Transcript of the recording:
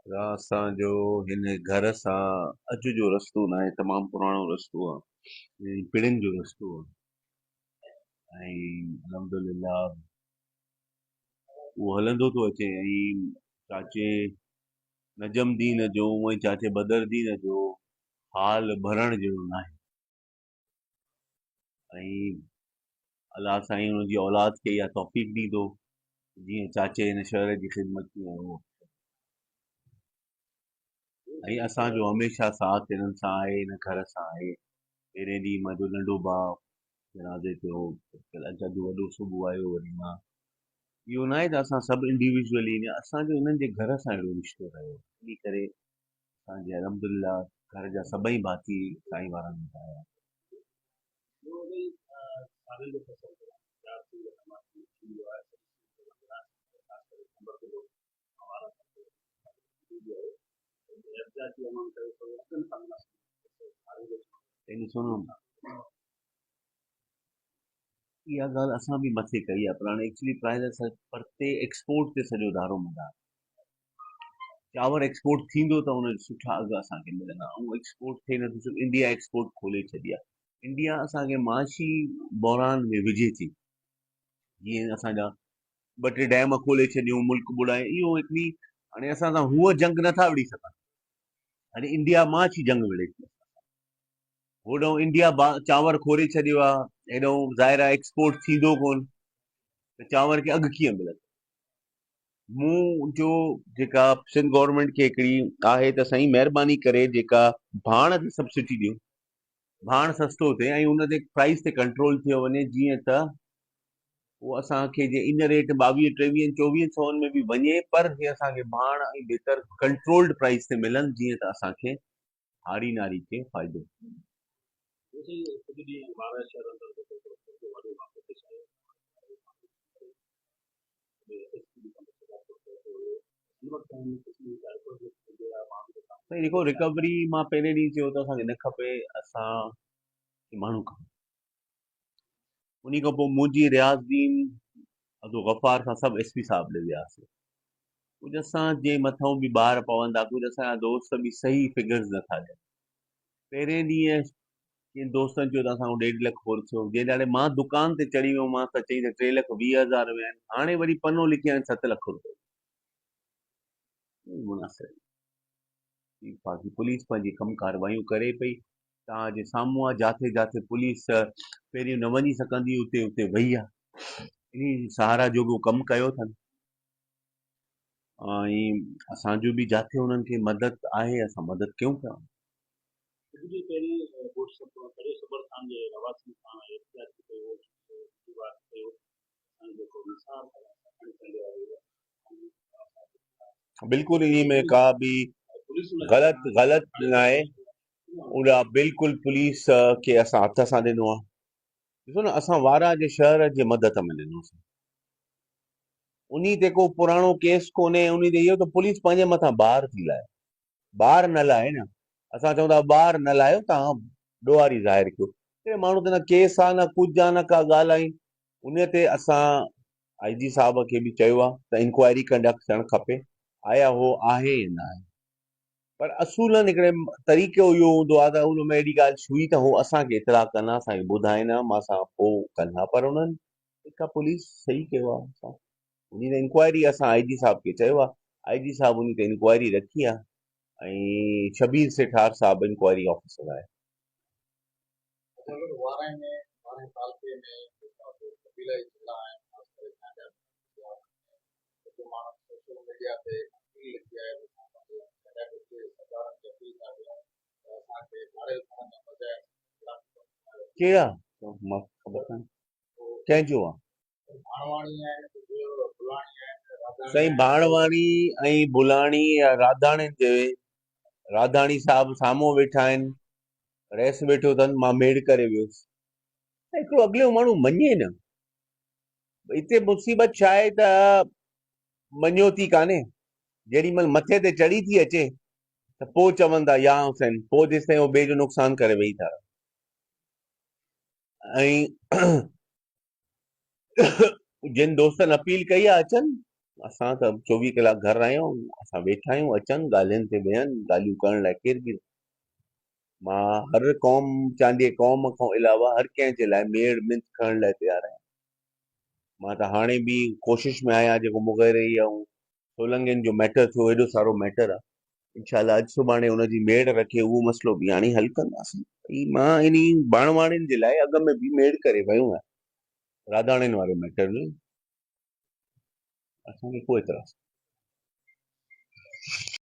اسان جو هن گهر سان اڄ جو رستو ناهي، تمام پراڻو رستو آ ۽ پڙين جو رستو آ ۽ الحمدلله اهو هلندو ٿو اچي ۽ چاچي نجم دين جو ۽ چاچي بدر دين جو حال ڀرڻ جهڙو ناهي ۽ الله سائين ان جي اولاد کي اها توفيق ڏيندو جيئن چاچي هن شهر جي خدمت ڪئي ۽ اهو ۽ اسان جو هميشه ساٿ هنن سان آهي، هن گهر سان آهي. پهرين ڏينهن منهنجو ننڍو ڀاء جنازي تي هو، اڄ وڏو صبح آيو وري مان. اهو ناهي ته اسان سڀ انڊيويجوئلي اسان جو انهن جي گهر سان اهڙو رشتو رهيو انهي ڪري اسان جي الحمدلله گهر جا سڀئي ڀاتي سائين وارن وٽ آيا. اها ڳالهه اسان به مٿي ڪئي آهي پر هاڻي ايڪچولي پرائز پرتي ايڪسپورٽ تي سڄو دارو مدار چانور ايڪسپورٽ ٿيندو ته ان جا سٺا اگهه اسان کي ملندا ۽ ايڪسپورٽ ٿئي نٿو سگهي انڊيا ايڪسپورٽ کولي ڇڏي آهي انڊيا اسان کي معاشي بحران ۾ وجهي ٿي جيئن اسان جا ٻه ٽي ڊيم کولي ڇڏيون ملڪ ٻڏائي اهو هڪڙي هاڻي اسان سان هوء جنگ نٿا وڙهي سگهن هاڻي انڊيا معاشي جنگ وڙهي ٿي هوڏانهن انڊيا چانور کولي ڇڏيو آهي هيڏانهن ظاهر آهي ايڪسپورٽ ٿيندو ڪون ته چانور کي اگهه ڪيئن ملندو مون جو جيڪا سنڌ گورنمينٽ کي هڪڙي آهي ته سائين مهرباني ڪري جيڪا ڀاڻ تي سبسڊي ڏيو ڀاڻ سستو ٿئي ۽ ان تي پرائس تي ڪنٽرول ٿيو وڃي جيئن ته اهو اسان کي جي ان ريٽ ٻاويهه ٽيويهن چوويهن سون ۾ به وڃي پر جي اسان کي ڀاڻ ۽ بهتر ڪنٽرولڊ پرائس تي ملن جيئن ته اسان کي هاري ناري کي فائدو ٿئي. سائين ڏيکو ريڪوري مان پهرين ڏينهن چيو ته اسان کي نه کپي اسان کي ماڻهو کپن انهي کان پوء منهنجي رياض دين عبدالغفار سان سڀ ايس پي صاحب ڏي وياسي ڪجهه اسان جي مٿئون به بار پوندا، ڪجهه اسان جا دوست به صحيح فگرز نه ٿا ڏين. پهرين ڏينهن ڪن دوستن چيو ته اسان کان ڏيڍ لک خرچ ٿيو، جنهن ڏهاڙي مان دڪان تي چڙهي ويو مانس ته چئي ته ٽي لک 20 هزار ويا آهن، هاڻي وري پنو لکي آيا آهن 7 لک روپيه. مناسب باقي پوليس پنهنجي ڪم ڪاروايون ڪري پئي، توهان جي سامهون آ، جاٿي جاٿي پوليس پهريون نه وڃي سگهندي اتي اتي وئي آ، انهي سهارا جوڳو ڪم ڪيو اٿن. ۽ اسان جو به جاٿي انهن کي مدد آهي اسان مدد ڪيون پيا. ڪجهه ڏينهن پهرين ڳوٺ ڪڙيو صبر خان جي رهواسين پاڻ احتجاج به ڪيو هو مطالبات ڪيو اسان جو جيڪو نثار کڻي چنڊيو آهي بلڪل انهي ۾ ڪا به غلط غلط ناهي اها بلڪل پوليس کي اسان هٿ سان ڏنو آهي ڏسو نه اسان وارهه جي شهر جي مدد ۾ ڏنوسين انهي تي ڪو پراڻو ڪيس ڪونهي انهي تي اهو ته پوليس پنهنجي مٿان بار ٿي لائي بار نه لائي نه اسان چئون ٿا بار نه لايو تان ڏوهاري ظاهر ڪيو ڪهڙي ماڻهو تي نه ڪيس آ نه ڪجهه آ نه ڪا ڳالهه آهي انهي تي اسان آئي جي صاحب کي به چيو آ ته انڪوائري ڪنڊڪٽ ٿيڻ کپي آيا هو آهي يا نه آهي پر اصولن هڪڙي طريقو اهو هوندو آهي ته ان ۾ اهڙي ڳالهه ڇوئي ته هو اسان کي اطلاع ڪن ها اسان کي ٻڌائين ها مان سان پوء ڪن ها پر انهن هڪ پوليس صحيح ڪيو آهي اسان انهي تي انڪوائري اسان آئي جي صاحب کي چيو آهي آئي جي صاحب انهي تي انڪوائري رکي آهي ۽ شبير سيٺار صاحب انڪوائري آفيسر آهي. اچا وارهه ۾ وارهه تعلقي ۾ جيڪا به قبيلائي جھيڙا آهن خاص ڪري چانڊيا ۾ ڪجهه ماڻهن سوشل ميڊيا تي اپيل لکي آهي ته اسان پنهنجي چانڊيا ٽوپي جي سردارن کي اپيل ٿا ڪيون ته اسان کي ڌاڙيل کڻڻ جي بجاء اسان کي خلاف ڪم ڪرايو ڪهڙا مان خبر ڪانهي ڪنهن جو آ. ڀاڻواڻي آهن ڪجهه بلاڻي آهن راڌاڻي سائين آهن. ڀاڻواڻي ۽ بلاڻي يا راڌاڻين جي راڌاڻي صاحب سامهون ويٺا آهن رئيس ويٺو اٿن مان ميڙ ڪري ويس ته هڪڙو اڳليو ماڻهو مڃي نه هتي مصيبت ڇا آهي ته مڃيو ٿي ڪانهي جيڏي مهل مٿي تي چڙهي ٿي اچي ته پوء چون ٿا يا حسين پوء جيستائين هو ٻئي جو نقصان ڪري ويهي ٿا رهن ۽ جن دوستن اپيل ڪئي آهي اچن. اسان ته 24 ڪلاڪ گهر آهيون، اسان ويٺا آهيون، اچن ڳالهين تي ويهن، ڳالهيون ڪرڻ لاء ڪير به. مان هر قوم چانڊيي قوم کان علاوه هر ڪنهن جي لاء ميڙ منٿ کڻڻ لاء تيار آهيان. مان ته هاڻي به ڪوشش ۾ آهيان جيڪو مغيري ۽ سولنگين جو ميٽر ٿيو ايڏو سارو ميٽر آهي، انشاء الله اڄ سڀاڻي ان جي ميڙ رکي اهو مسئلو به هاڻي حل ڪنداسين. مان انهي ڀاڻواڻين جي لاء اڳ ۾ به ميڙ ڪري ويو آهيان راڌاڻين واري ميٽر ۾، اسان کي ڪو اعتراض.